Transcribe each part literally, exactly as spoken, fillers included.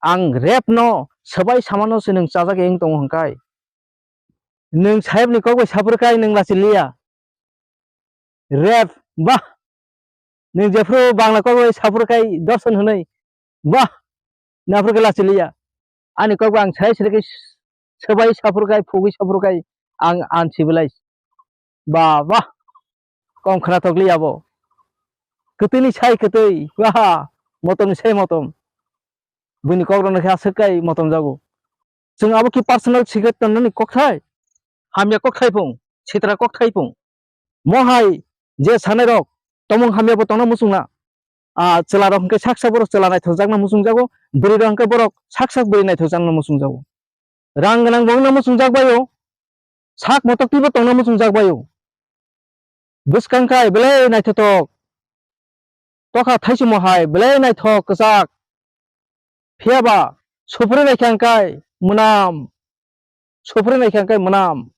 Ang rape no swbai samano se nwng chajak wng tongo hwnkhai. Nwng sayabni kok bai saphuru kai nwng lachi liya. Rape, bah! Nwng jephuru Bangla kok bai saphuru kai dorson hwnwi, bah! Naphuru khe lachi liya. Ani kok bai ang sai sere khe swbai saphuru kai, phugwi saphuru kai ang uncivilized. Ba, ba! Kom khwnathok liya bo. Kwtwini sai kwtwi, bah! Motomni sai motom. Buini kok rokno khe aswk kai motom jago. Chwng abo ki personal secret tonnani kokthai? Hamya kokthai phung, sitra kokthai phung. Mo hai je sanai rok tomung hamya bo tongna muchung na. A chwla rok hwnkhe sak sak borok chwla naithok jakna muchung jago, bwrwi rok hwnkhe borok sak sak bwrwi naithok jakna muchung jago. Rang gwnang bo wngna muchung jak baio, sak motok twibo tongna muchung jak baio. Bwskang kai belai naithothok. Tokha thaisimo hai belai naithok kwchak. Phiya ba, suphuri naikha hwnkhe mwnam. Suphuri naikha hwnkhe mwnam.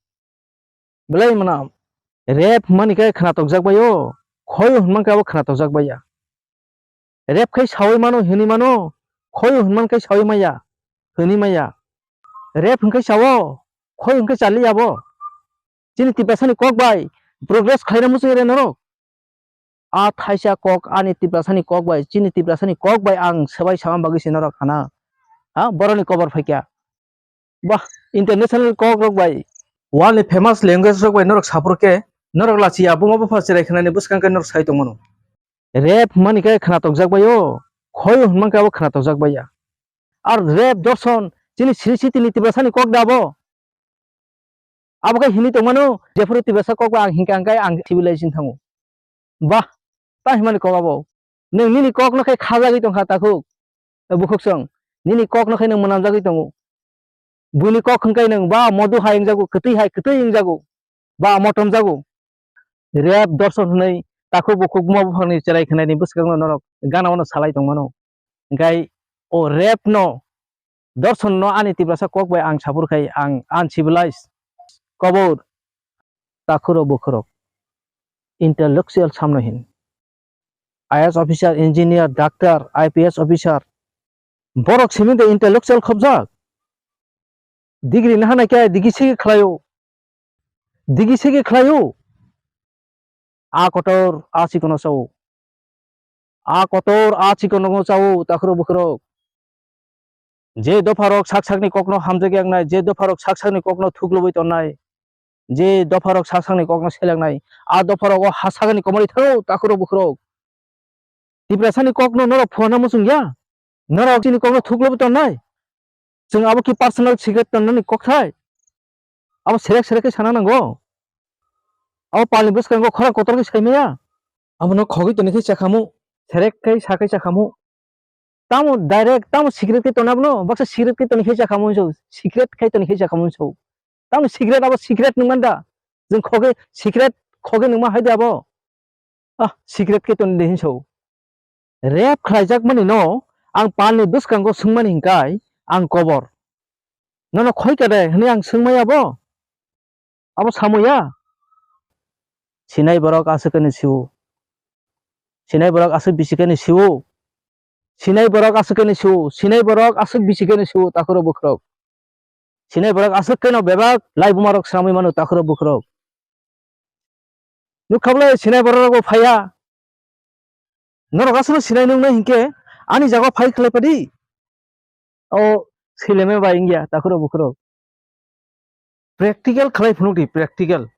Belai mwnam. Rep hwnmani khe khwnatok jak baio. Khoyo hwnman khe abo khwnatok jak baiya. Rep khai sawi mano, hwnwi mano. Khoyo hwnman khe sawi maya, hwnwi maya. Rep hwnkhe sao, khoyo hwnkhe chali abo. Chini Tiprasani kok bai progress khlaina muchung re norok. A thaisa kok ani Tiprasani kok bai, chini Tiprasani kok bai ang swbai sama bagwi se norok hana. Ha, boroni kobor phaikya. Bah, international kok rok bai, world ni famous language rok bai norok saphuru khe, norok lachiya buma bupha cherai khnani bwskang khe norok sai tongmano. Rep hwnmani khe khwnatok jak baio, khoyo hwnman khe abo khwnatok jak baiya. Ar rep dorson chini sri siti ni Tiprasani kok da abo? Abo khe hinwi tongmano, jephuru Tiprasa kok ba ang hinkha hwnkhe ang civilization thango. Bah, ta himani kok abo. Nwng nini kokno khe khajagwi tongkha takhuk. Bukhuk song, nini kokno khe nwng mwnamjagwi tongo. Buini kok hwnkhe nwng ba modu hai wngjago, kwtwi hai kwtwi wngjago, ba motom jago. Rep dorson hwnwi takhuk bukhuk buma buphangni cherai khnaini bwskango norok gana-o no salai tongmano. Hwnkhe o rep no, dorson no ani Tiprasa kok bai ang saphuru khai ang uncivilized. Kobor takhuro bukhurok intellectual samno hin. I A S officer, engineer, doctor, I P S officer, borok simi de intellectual khobjak. Degree naha nai khe digi sigi khlaio. Digi sigi khlaio. A kotor a chikono chao. A kotor a chikono chao takhuro bukhurok. Je dopharok sak sakni kokno hamjagwi wngnai, je dopharok sak sakni kokno thuklubui tonnai, je dopharok sak sakni kokno selengnai, a dopharok o ha sakni komori thango takhuro bukhurok. Tiprasani kokno norok phuarna muchung ya? Norok chini kokno thuklubui tonnai? Chwng abo ki personal secret tonnani kokthai? Abo serek serek khe sana nango. Abo palni bwskango khorang kotor khe sai maya. Abono khogwi toni khe chakhamu, serek khe sakhai chakhamu. Tamo direct, tamo secret khe toni abono, baksa secret khe toni khe chakhamu hinso, secret khe toni khe chakhamu hinso. Tamo secret, abo secret nungmanda. Jwng khogwi secret khogwi nungma haide abo. Ah, secret khe toni de hinso. Rep khlaijak mani no ang palni bwskango swngmani hinkai ang kobor. Nono khoi kade hwnwi ang swngmaya bo? Abo samoya? Sinai borok aswk khe ni siwo. Sinai borok aswk bisi khe ni siwo. Sinai borok aswk khe ni siwo. Sinai borok aswk bisi khe ni siwo takhuro bukhurok. Sinai borok aswk khe no bebak lai buma rok sramwi mano takhuro bukhurok. Nukha bwle sinai borok rok bo phaiya. Norok aswk no sinai nuknai hinkhe ani jaga phai khlai padi. O sileme bai wngya takhuro bukhurok. Practical khlai phunuk di, practical.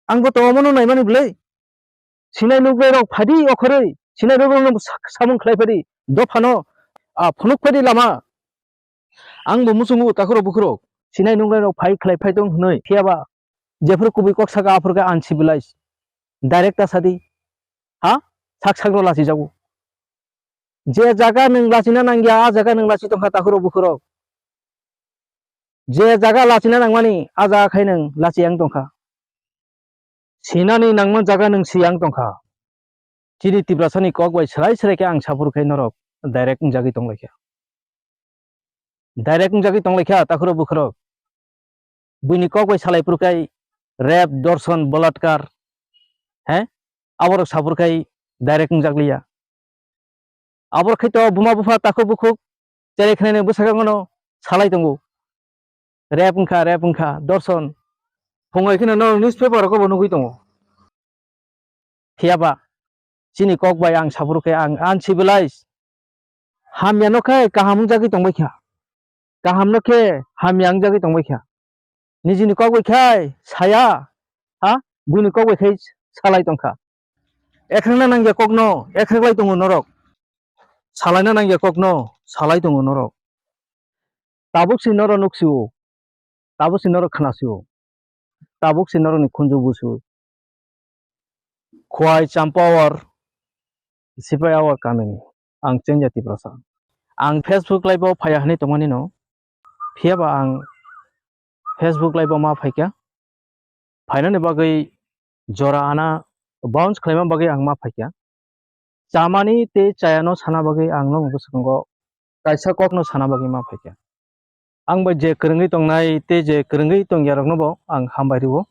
Ang bo tongmano naimani bwle. Sinai nuknai rok phadi okhoroi, sinai rok no sa-, samung khlai phadi, dophano, a, phunuk phadi lama. Ang bo muchungo takhuro bukhurok, sinai nuknai rok phai khlai phai tong hwnwi, phiyaba jephuru kubui kok saka aphuru khe uncivilized. Direct ta sadi. Ha? Sak sak rw lachijago. Je jaga nwng lachina nangya, a jaga nwng lachi tongkha takhuro bukhurok. Je jaga lachina nangmani, a jaga khai nwng lachi yang tongkha. Sinani nangma jaga nwng si yang tongkha. Chini Tiprasani kok bai swrai swrai khe ang saphuru khai norok direct wngjagwi tonglaikha. Direct wngjagwi tonglaikha takhuro bukhurok. Buini kok bai salai phuru khai rape, dorson, balatkar, he? Aborok saphuru khai direct wngjak liya. Abor khai to buma bupha takhuk bukhuk Cherai khnaini bwsakangno salai tongo. Rape wngkha, rape wngkha, dorson. Phungo kheno norok newspaper rogo bo nugwi tongo. Phiyaba chini kok bai ang saphuru khe ang uncivilized. Hamya no khe kaham wngjagwi tongbai kha. Kaham no khe hamya wngjagwi tongbai kha. Nijini kok bai khai saya, ha? Buini kok bai khai salai tongkha. Ekhrengna nangya kokno, ekhrek lai tongo norok. Salaina nangya kokno, salai tongo norok. Tabuk si norok nuksio, tabuk si norok khnasio, tabuk si norokni khunju busio. Khwai Champawar, Sipai Awar kamini. Ang Chengya Tiprasa. Ang Facebook live o phaiya hinwi tongmani no. Phiyaba ang Facebook live o ma phaikha. Phainani bagwi jora ana bounce khlaima bagwi ang ma phaikha. Chamani tei chayano sana bagwi ang nokni bwskango kaisa kokno sana bagwi ma phaikha. Ang bai je kwrwngwi tongnai tei je kwrwngwi tongyarokno bo ang hambai rwo.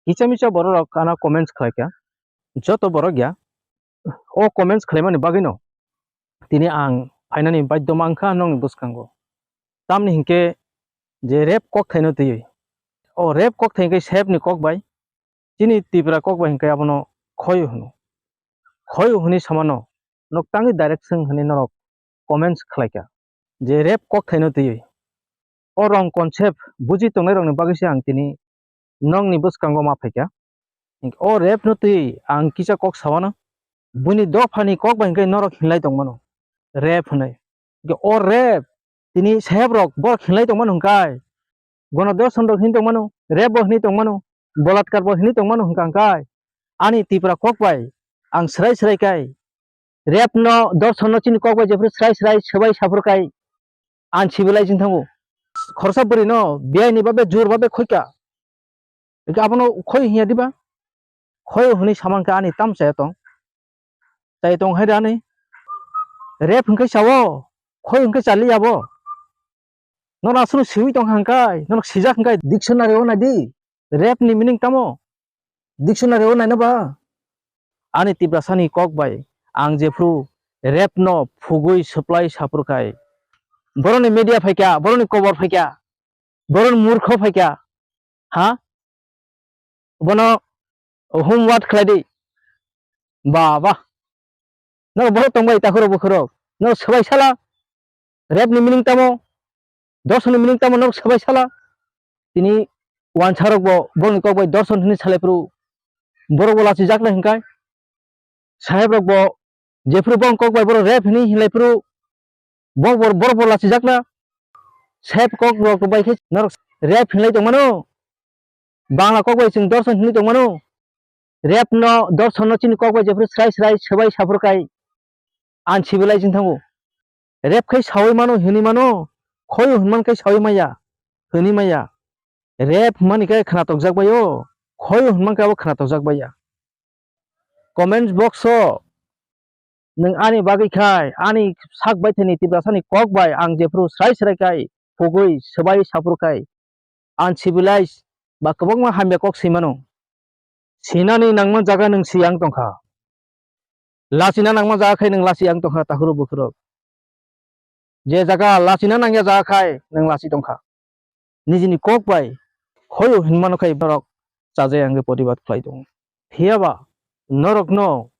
Kisa misa bororok ana comments khlaikha. Joto borok ya. O comments khlaimani bagwino tini ang phainani baidhyo mankha nokni bwskango. Tamni hinkhe je rape kokthaino twiwi. O rape kokthai hinkhe sahebni kok bai, chini Tipra kok bai hinkhe abono khoyo hwno. Khoyo hwnwi samano nok tangwi direct swng hwnwi norok comments khlaikha je rape kokthaino twiwi. O wrong concept buji tongnairokni bagwi se ang tini nokni bwskango ma phaikha. O rape no twi ang kisa kok sawano. Buini dophani kok bai hinkhe norok hinlai tongmano. Rape hwnwi. Hinkhe o rape tini sahebrok borok hinlai tongmano hwnkhai. Gono dorson rok hinwi tongmano, rape bo hinwi tongmano, bolatkar bo hinwi tongmano hwnka hwnkhai. Ani Tipra kok bai ang swrai swrai kai. Rape no, dorson no chini kok bai jephuru swrai swrai swbai saphuru kai. Ang sibilai ching thango. Khoroksa bwrwi no biyai ni babe jur babe khoika. Eke abono khoi hinya diba? Khoi hwnwi samang khe ani tam chaya tong. Chaya tong hai rani. Rape hwnkhe sao, khoi hwnkhe chaliya bo. Nono aswk siwi tong hangkai, nono sijak hangkai dictionary o nai di. Rape ni meaning tamo? Dictionary o naina ba? Ani Tiprasani kok bai ang jephru rape no phugwi swplai saphuru khai. Boroni media phaikha, boroni kobor phaikha, boroni murkho phaikha. Ha? Bono homework khlai di. Ba, ba. Nono borok tongbai takhurok bukhurok. Nono swbai sala. Rape ni meaning tamo? Dorson ni meaning tamo? Nono swbai sala. Tini wansarok bo, boni kok bai dorson hwnwi salai phuru. Borok bo lachijaknai hwnkhai. Saheb rok bo, jephuru bong kok bai borok rape hwnwi hinlai phuru. Bong bor-, borok bo lachijakna. Saheb kok rok bai khe norok rape hinlai tongmano. Bangla kok bai chwng dorson hinwi tongmano. Rape no, dorson no chini kok bai jephuru srai srai swbai saphuru khai. Ang sibilai ching thango. Rape khai sawi mano, hinwi mano. Khoyo hwnman khai sawi maya, hwnwi maya. Rape hwnmani khai khna tokjak bai o. Khoyo hwnman khai abo khna tokjak bai ya. Comment box o nwng ani bagwi khai, ani sak baithani Tiprasani kok bai ang jephuru srai srai khai phugwi swbai saphuru khai, uncivilized ba kwbangma hamya kok swi mano. Sinani nangma jaga nwng si ang tongkha. Lachina nangma jaga khai nwng lachi ang tongkha, takhurok bukhurok. Je jaga lachina nangya jaga khai nwng lachi tongkha. Nijini kok bai hoyo hinmano khai norok chajai ang protibad khlai tongo. Phiyaba norokno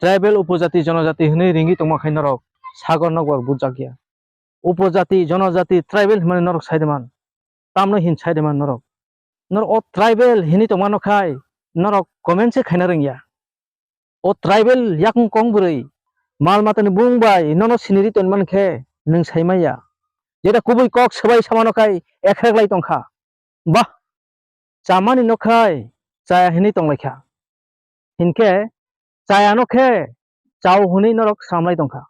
tribal, upojati, jonojati hwnwi ringwi tongma khai norok sagor nokbar bujak ya. Upojati, jonojati, tribal hwnmani norok sai de man. Tamno hin sai de man norok. Norok o tribal hinwi tongmano khai norok comment se khaina rwngya. O tribal yakung kong bwrwi mal matani bung bai nono siniri tonman khe nwng sai maya. Jeta kubui kok swbai samano khai ekhrek lai tongkha. Bah, chamani no khai chaya hinwi tonglaikha. Hinkhe chaya no khe chao hwnwi norok samlai tongkha.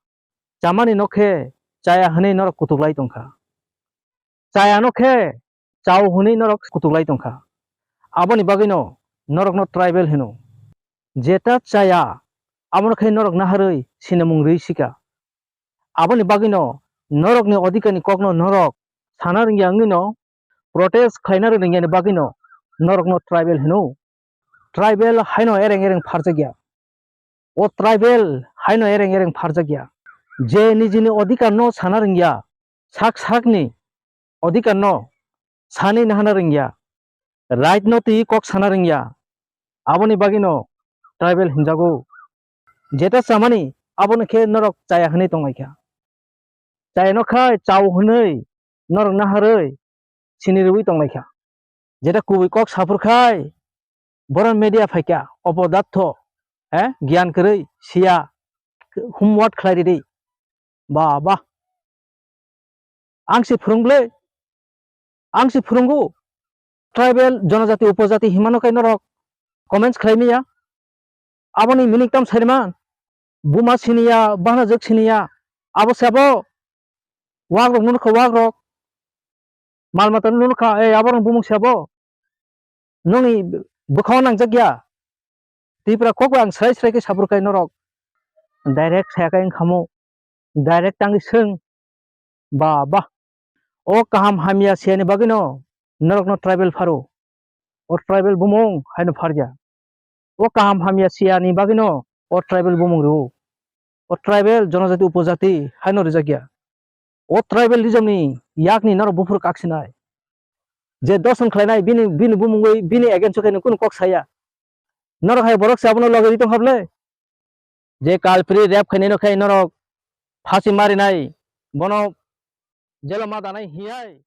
Chamani no khe chaya hwnwi norok kutuklai tongkha. Chaya no khe chao hwnwi norok kutuklai tongkha. Aboni bagwino norokno tribal hino. Jeta chaya, abono khe norok naharwi sinamung rwi sika. Aboni bagwino norokni odhikarni kokno norok sana rwngya wngwino protest khlaina rwngya ni bagwino norokno tribal hino. Tribal haino ereng ereng pharjakya. O tribal haino ereng ereng pharjakya. Je nijini odhikar no sana rwngya, sak sakni odhikar no sani nahana rwngya, right no twi kok sana rwngya, aboni bagwi no tribal hinjago. Jeta chamani abono khe norok chaya hwnwi tonglaikha. Chaya no khai chao hwnwi norok naharwi sini rwui tonglaikha. Jeta kubui kok saphur khai boron media phaikha, obodatho, eh, giyan kwrwi siya, homework khlai ridi. Ba, ba. Ang se phwrwng ble, ang se phwrwngo, tribal, jonojati, upojati himano kai norok comments khlai maya. Aboni meaning tam saiman, buma siniya, bana jwk siniya, abo sabo, wagrok nunukha wagrok, mal mata nunukha, ei aborok bumung sabo, nungni bwkhao nangjakya. Tipra kok bai ang srai srai khe saphur kai norok. Direct saya kai wngkhamu. Direct tangwi swng. Ba, ba. O kaham hamya siyani bagwino norokno tribal pharo. O tribal bumung haino pharya. O kaham hamya siyani bagwino o tribal bumung rwo. O tribal, jonojati, upojati haino rijakya. O tribalism ni yakni norok buphuru kaksinai. Je doson khlainai bini, bini bumungwi, bini against o khe kunu kok saya. Norok hai borok se abono loge ri tong hable. Je kalpri rep khainai no khai norok phasi marinai, bono jela ma danai hiyai.